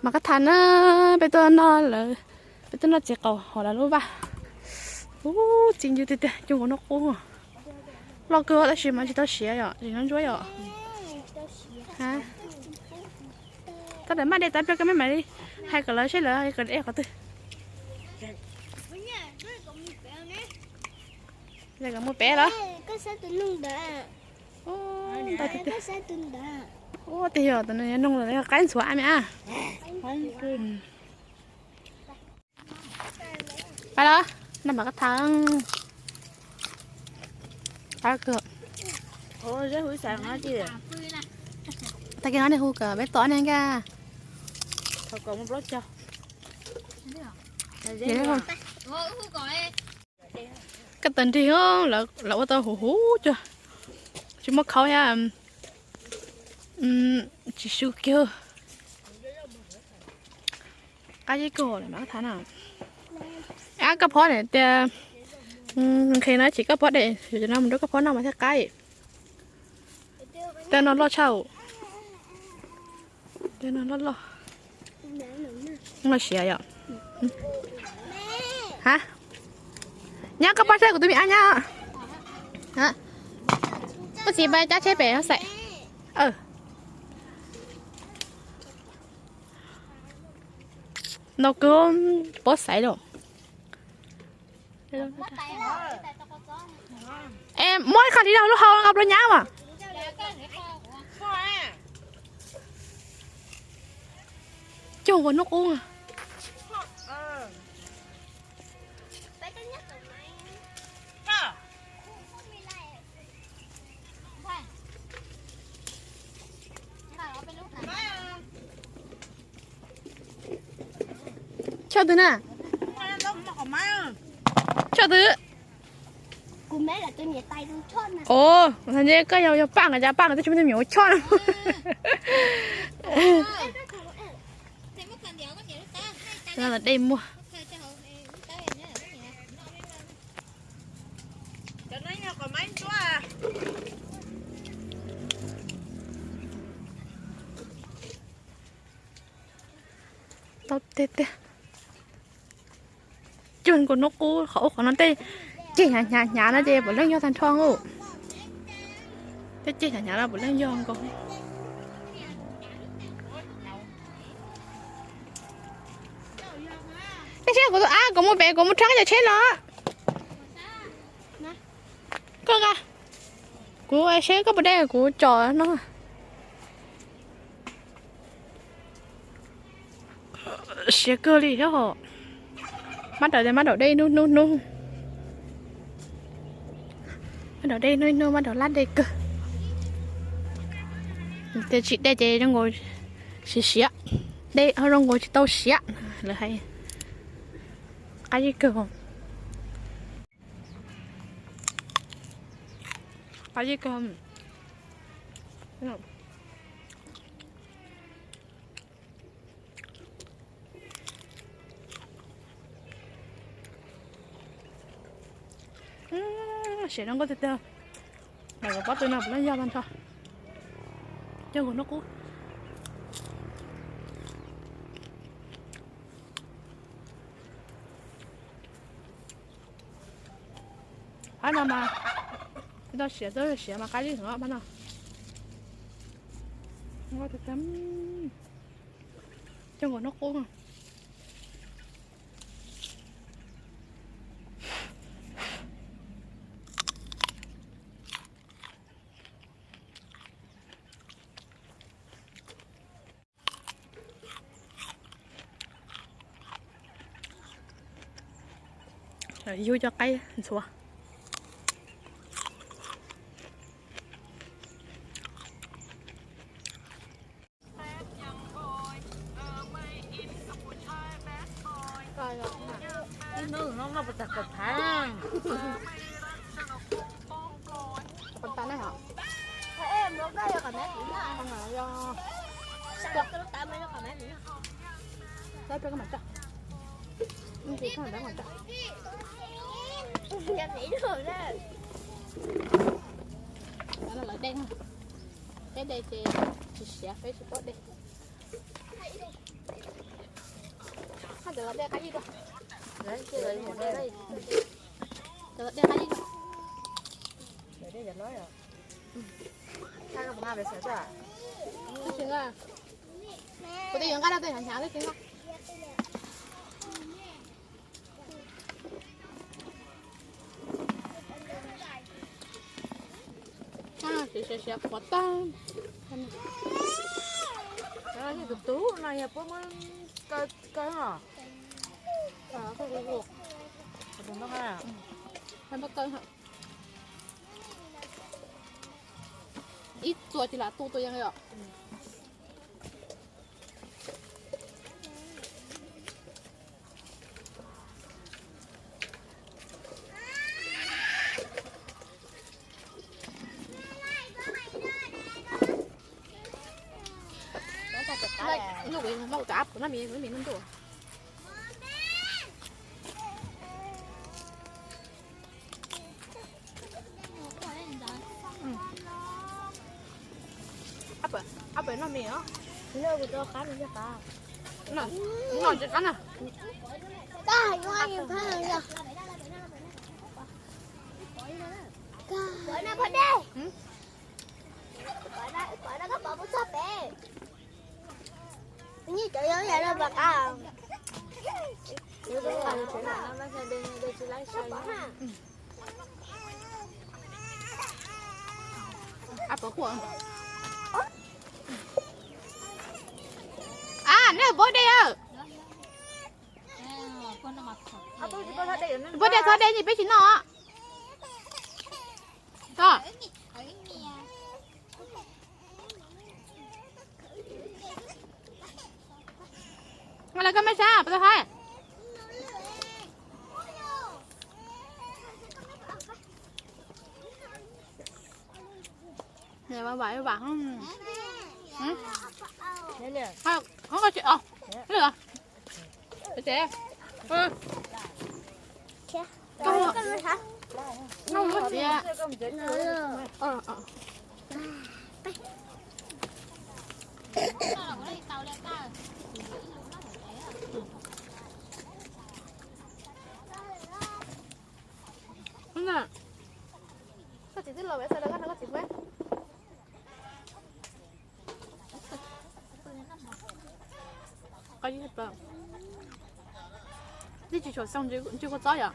Mas koj tham na, peb tuaj noj lawv, peb tuaj noj txiv qaub hauv lawv lub vaj. Ub, txi ncw tiag tiag, coj nkaus noj qub. Loj kawg tab sis mas tsis tau siav yom, tsis nyob ntsuab yom. Tab sis maj dej tag pliag koj maj mam li hais kom lawv seb lawv kom dej qhov twg. Kom mus pem los? Ua tiag yog tus no noog qaib ntxhuav me a. Pab los, noj mas koj tham. Qab kawg. Tag kis no nej hu kom peb tau ne nkaj. Koj tawm nrig, lawv ua tau huv huv cuag tsis muaj khaub thiab. Tsis su kiag. Qab ib kawg lawm mas koj tham na. Ab, koj phob niam tias nqhis no tsis koj phob dej, no mus rau koj phob noj mas thiaj qab. Tej no loj tshaj. Tej no loj loj. Loj siav yom. Ha, nyab koj pab saib kuv tus me ab nyab. Koj txiv pab cab tsheb pem xaim. No kub pob xaiv lawm. Es muab ib qho hliv rau lub hau nqa rau nyab mas. Cog nkaus hnub qub. Choj twg na? Choj twg? Ua, koj yog paj nqa, cas paj nqa twb tsis muaj tej me nyuam ua choj na. Dej muag. Tau tiag tiag. Cog nkaus hnub qub qhov ub qhov no tej ceg hnyav hnyav hnyav no ces puav leej yog tag nrho. Tej ceg hnyav hnyav no puav leej yog nkaus. Koj saib kuv tus ab, kuv mus pem, kuv mus rhaub cov tsheb los. Koj nqa, kuv saib koj puas dej, kuv tsom no. Siav kawg li thiab hos. Mab daum, mab daum dej hnub hnub hnub. Mab daum dej hnub hnub, mab daum lab dej kawg. Tias tsis dej ces zoo nkaus siav siav, dej zoo nkaus tsis tau siav lawv hais. Qab zib kawg. Qab zib kawg. Siav zoo nkauj tiag tiag. Lawv pob tw no puav leej yog tag nrho. Cog nkaus hnub qub. Ab no mas, tau siav, tau siav mas qab zib heev pab no. Cog nkaus hnub qub. Yug cov qaib ntxhuav. Lawv dej, peb dej ces tsis siav, peb tsis paub dej. Cov dej qab yij dua. Kuv twb yuav nqa rau tej hnyav hnyav xwb tsis nqa. Siav siav qhuav tag. Tus tub no yog puab muab kaw kaw os. Ib txuas tsis lam tu tua yees li os. Ub, kuv muab kuv cov ab phuv noj mis, noj mis noj ntuj. Ab phuv noj mis os. Noj tsis qab na. Ab phuv quaj. A, nej puab dej a. Puab dej txhob dej ni peb tsis noj. Tod. Lawv koj mej sab pas tau hais. Vam vam. Hov koj tsis, lwm. Koj, koj txiav. Koj txiv twb los, koj txiv muab. Twb tsis tshua xoo ntshe kua txob yom.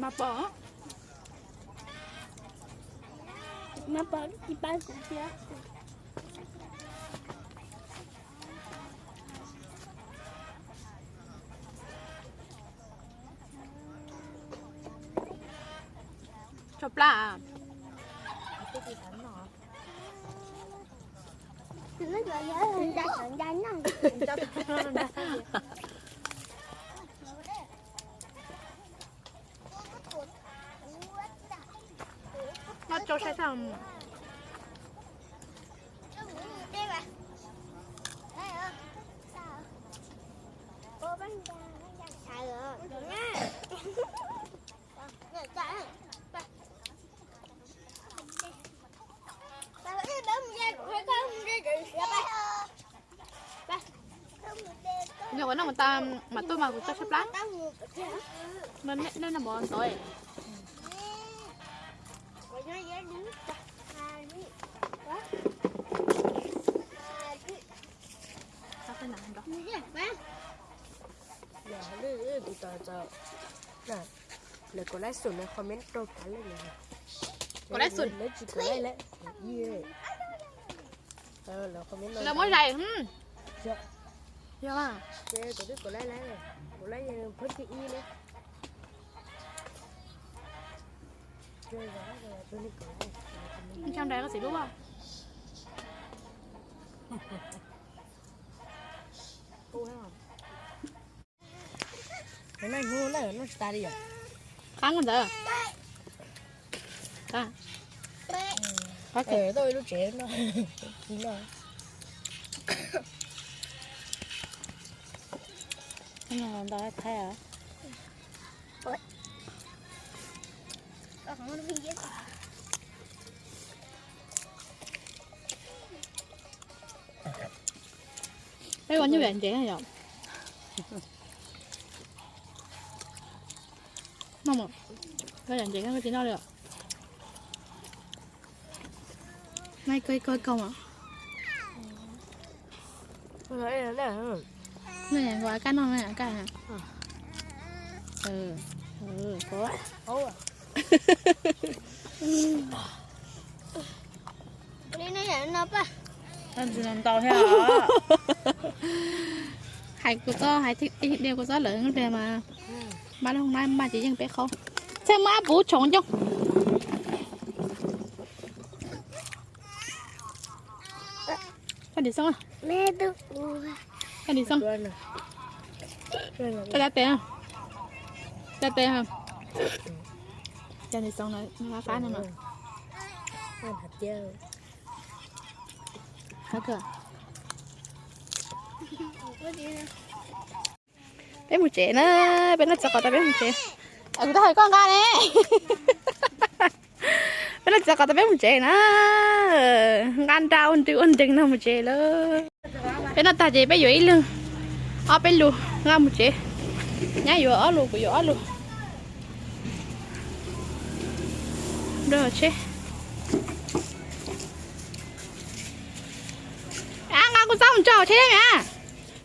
Mas pom, mas pom tsis pab kuv thiab. Tso plab. Noj tsau saib sab. Yog ua no mas tas mam tuaj mas kuv tso tshaib plab. Nej noj mov ntxov. Lawv kom lab xum no comment rau kav lawm. Kom lab xum, lawv tsis kom lab lawm. Lawv muab zais. Yog, kuv twb kom lab lawm, kuv lab yog phab thib ib lawm. Ntshai nrad koj txiv lub. Noj hnub na, noj tsis tas li yom. Qab ntawd. Qab. Qab kawg. Tau ib lub tsev no. Ntau thaij os. Peb ua nyuj yam ntsev yom. Noj mas, koj yam ntsev koj tsis noj li os. Noj ib koj ib koj ib koj mas. Noj yam nkaus koj noj na koj. Ntau thiab. Hais kuv txob, hais tias kuv txob lawm ntag mas. Npaj lub hoob nab npaj ces yeej peb qhaub. Txhaj muab ab puv tshoov coj. Koj dim xoob. Koj dim xoob. Koj tab tes. Tab tes. Koj dim xoob no qab qab no mas. Peb mus tsev na, peb noj txiv qos tas peb mus tsev. Kuv twb hais koj nqa ne. Peb noj txiv qos tas peb mus tsev na. Nqa nra ua nrws ua nreeg no mus tsev lawm. Peb noj tag ces peb yuav ib leeg ob peb lus nqa mus tsev. Nyab yuav ob lus, kuv yuav ob lus. Nrog tsheb. Ab, nqa kuv txob mus tso tsheb thiab mas.